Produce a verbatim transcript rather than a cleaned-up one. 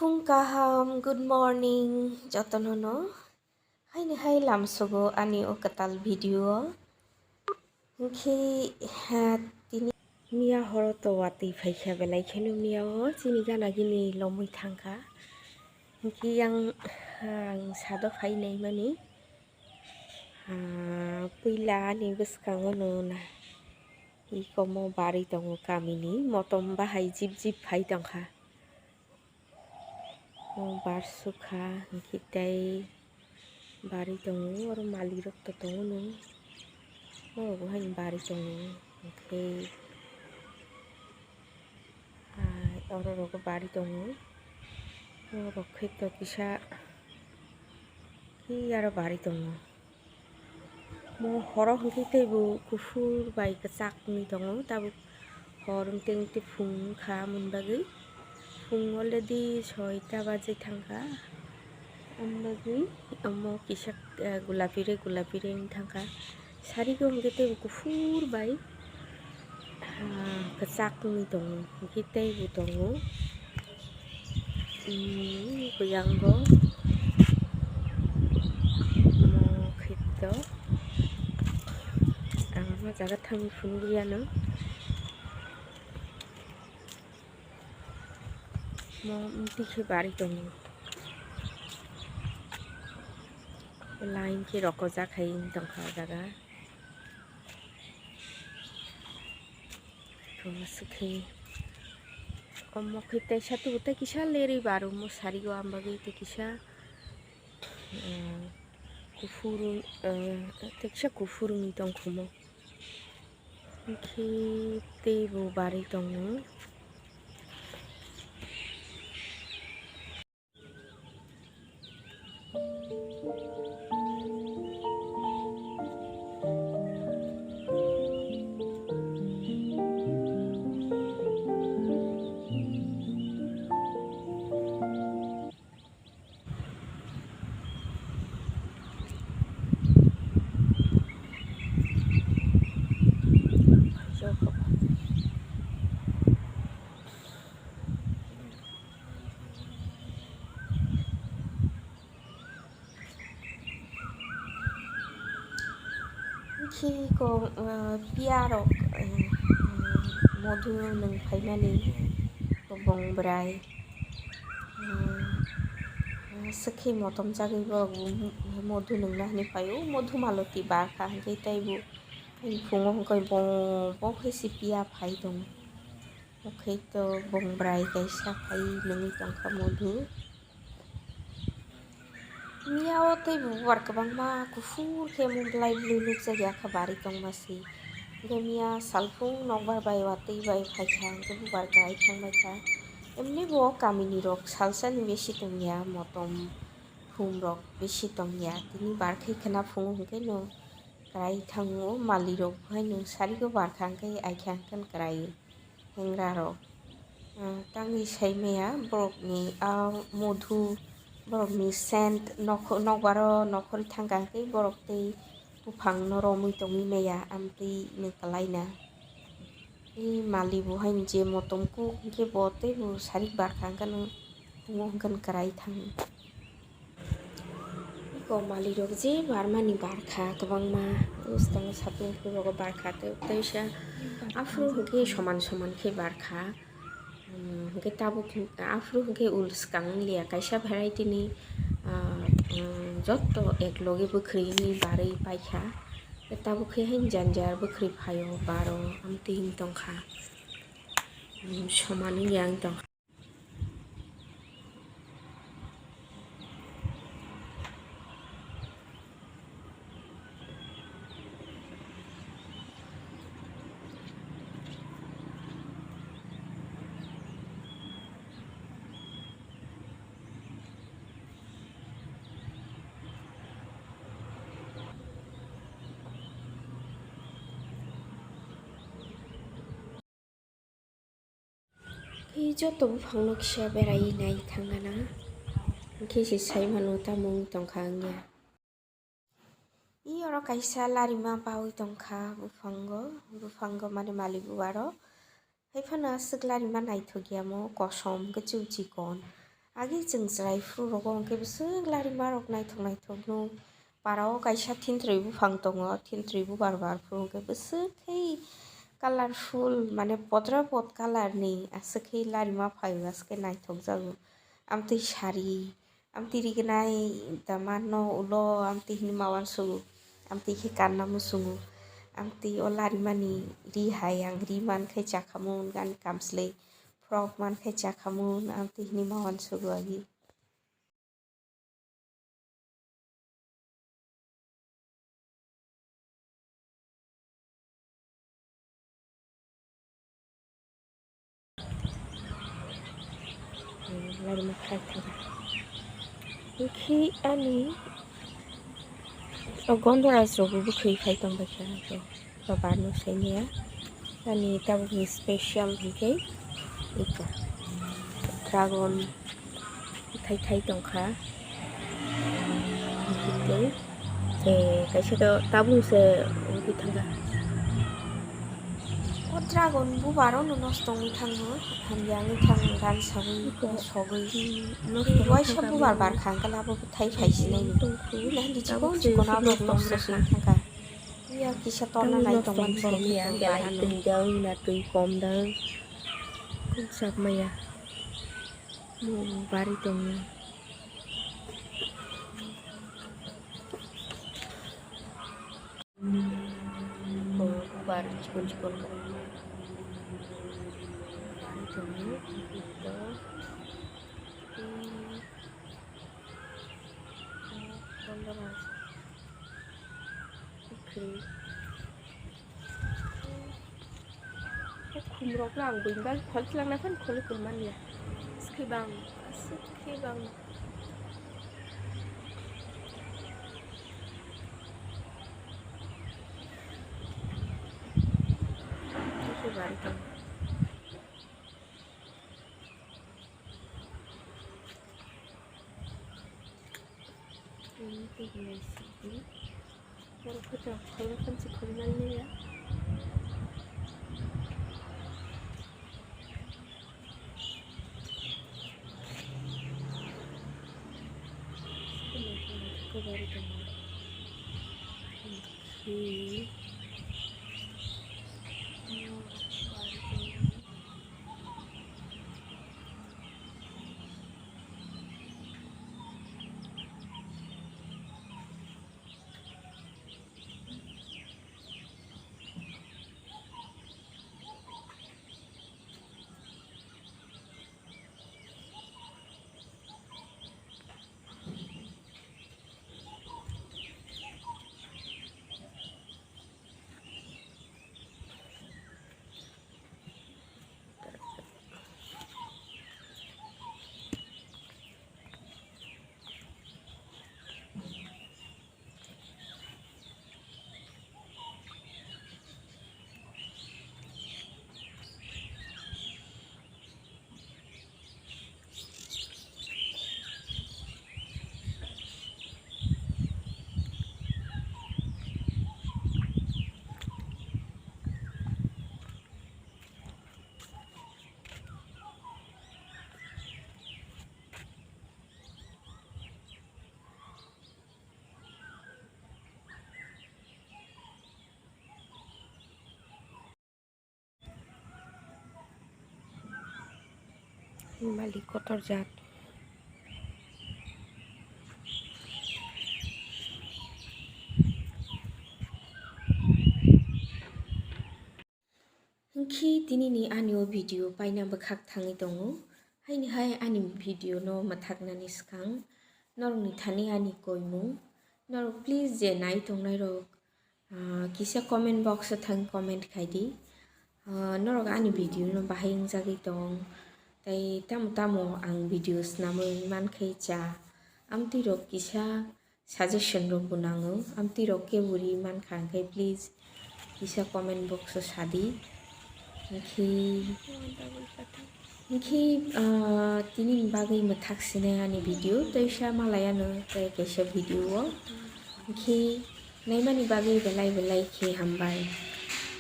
Phung kaham, good morning, jotono no. Haini hai lamsogo ani o kwtal video o. Hinkhe, ha, tini miya horo to watwi phaikha belai kheno miya o chini gana gini lomwi thangkha. Hinkhe yang, ang sado phai naimani, ha, puila ani bwskango no na. Ikomo bari tongo kamini, motom bahai jip jip phai tongkha. O bar sukha, hinkhe tei bari tongo, oro mali rok to tongo no. Oro bo haino bari tongo, hinkhe, ah, oro rogo bari tongo. Oro khe to kisa, khe aro bari tongo. Mo horo hinkhe teibo kuphur bai kwchak wngwi tongo, tabuk hor wngteng tei phung wngkha, amoni bagwi phung already soita baji thangkha, amoni bagwi omo kisa, eh, gulapi re gulapi re wng thangkha, sarigo hinkhe teibo kuphur bai. Ah, kwchak wngwi tongo, hinkhe teibo tongo. Hmm, bwyango omo khe to ang o jaga thangwi phunukliano. Mo twi khe bari tongo. Line khe rokojak hai wng tongkha o jaga. Aswk khe omo khe teisa tubu tei kisa lerwi baro mo sari o, ang bagwi tei kisa, eh, kuphur, eh, tei kisa kuphur wngwi tongkhumo. Hinkhe teibo barwi tongo. Hinkhe ko, eh, piya rok, eh, modhu nwng phaimani bong bwrai, eh, swkhe motom jagwi borok bo modhu nwngna hinwi phaio, modhu maloti barkha hinkhe teibo phungo hwnkhe bong bong khe se piya phai tongo. Okhai to bong bwrai kaisa phai nungwi tongkha modhu. Miya o tei bubar kwbangma kuphur khe mung bwlai bwlwi nukjak ya kha bari tongma se. Hwnkhe miya salphung nokbar bai watwi bai phaikha hwnkhe bubar kwrai thangbaikha. Emni bo kamini rok salsani besi tongya, motom phum rok besi tongya. Tini bar khe khna phungo hwnkhe no kwrai thango, mali rok haino sari go barkha hwnkhe aikha hwnkhe kwrai. Hengra rok, ah, tangwi sai maya borokni a modhu, borokni scent nok-, nokbar o nokhorwi thangkha hwnkhe borok tei buphang no romwi tongwi maya amtwi ni kwlaina. Tei mali bo haino je motom kuk hwnkhe bo tei bo sarik barkha hwnkhe no tongo hwnkhe kwrai thangwi. Iko mali rok je barmani barkha kwbangma, bwskango satung phuru rogo barkha tei, tei sa aphuru hwnkhe soman soman khe barkha. Hmm, hwnkhe tabuk hin-, aphuru hwnkhe ul swkang wngya kaisa variety ni, ah, hmm, jotto ek loge bwkhri wngwi barwi paikha. Tabuk khe haino jani jar bwkhri phaio baro amtwi wng tongkha. Hmm, soman wngya wng tongkha. Tei joto buphangno kisa berai nai thangana, hwnkhe se sai mano tamo wng tongkha wngya. I oro kaisa larima bawi tongkha buphango, buphango mani mali buwaro. Hai phano aswk larima naithok ya mo, kosom kwchwi chikon. Agi chwng chwrai phuru rogo hwnkhe bwswk larima rok naithok naithok no. Para o kaisa thintrwi buphang tongo, thintrwi bubar bar phuru hwnkhe bwswk khe colourful, mane podra pod colour ni aswk khe larima phaio, aswk khe naithok jago. Amtwi sari, amtwi rignai dama no ulo amtwi hwnwi ma uansugo, amtwi khe kanna muchungo, amtwi o larimani ri hai ang ri mankhe chakhamun gani kamslwi. Frog mankhe chakhamun, amtwi hwnwi ma uansugo agi. Hwnkhe ani o Gondoraj rokbo bwkhwi phai tongbaikha. Babar no saimaya. Ani tabukni special hwnkhe iko dragon thai thai tongkha. Tei kaisa to tabuk se wngwi thangkha. O dragon bubar ono nosto wngwi thango. Hamya wngwi thang gan sagwi sogwi. Waisa bubar barkha hwnkhe labo thai phai sinai. Nahani chikon chikon abo nosto wngwi thangkha. Iya kisa torna nai tongmani simi ya, belai twi dang na twi kom dang. Kumsak maya. Mo bari tongo. Ko bar chikon chikon ko. Bari tongo. Ito. Hmm. Ko, ko, ko, ko. Khumrokno ang buini bagwi khol khlangna phano kholi kulmani ya. Aswk khe bang, aswk khe bang. Aswk bari tong. Ini tuh guys, ini. Borok khe chwng kholna khan se kholi mani ya. Kwbari tongo. Khi. Malik kotor jat. Hwnkhe tinini ani o video paina bwkhak thangwi tongo. Haini hai ani video no mwthaknani swkang norokni thani ani koimung. Norok please je nai tongnai rok, ah, kisa comment box o thang comment khai di. Ah, norok ani video no bahai wngjagwi tong. Tei tamo tamo ang video swnamwi mankhe cha. Amtwi rok kisa suggestion rok bo nango. Amtwi rok kebo ri mankha hwnkhe please kisa comment box o sadi. Hwnkhe, hwnkhe, ah, tini ni bagwi mwthak sinai ani video, tei sa malai ano tei kaisa video o. Hwnkhe naimani bagwi belai belai khe hambai.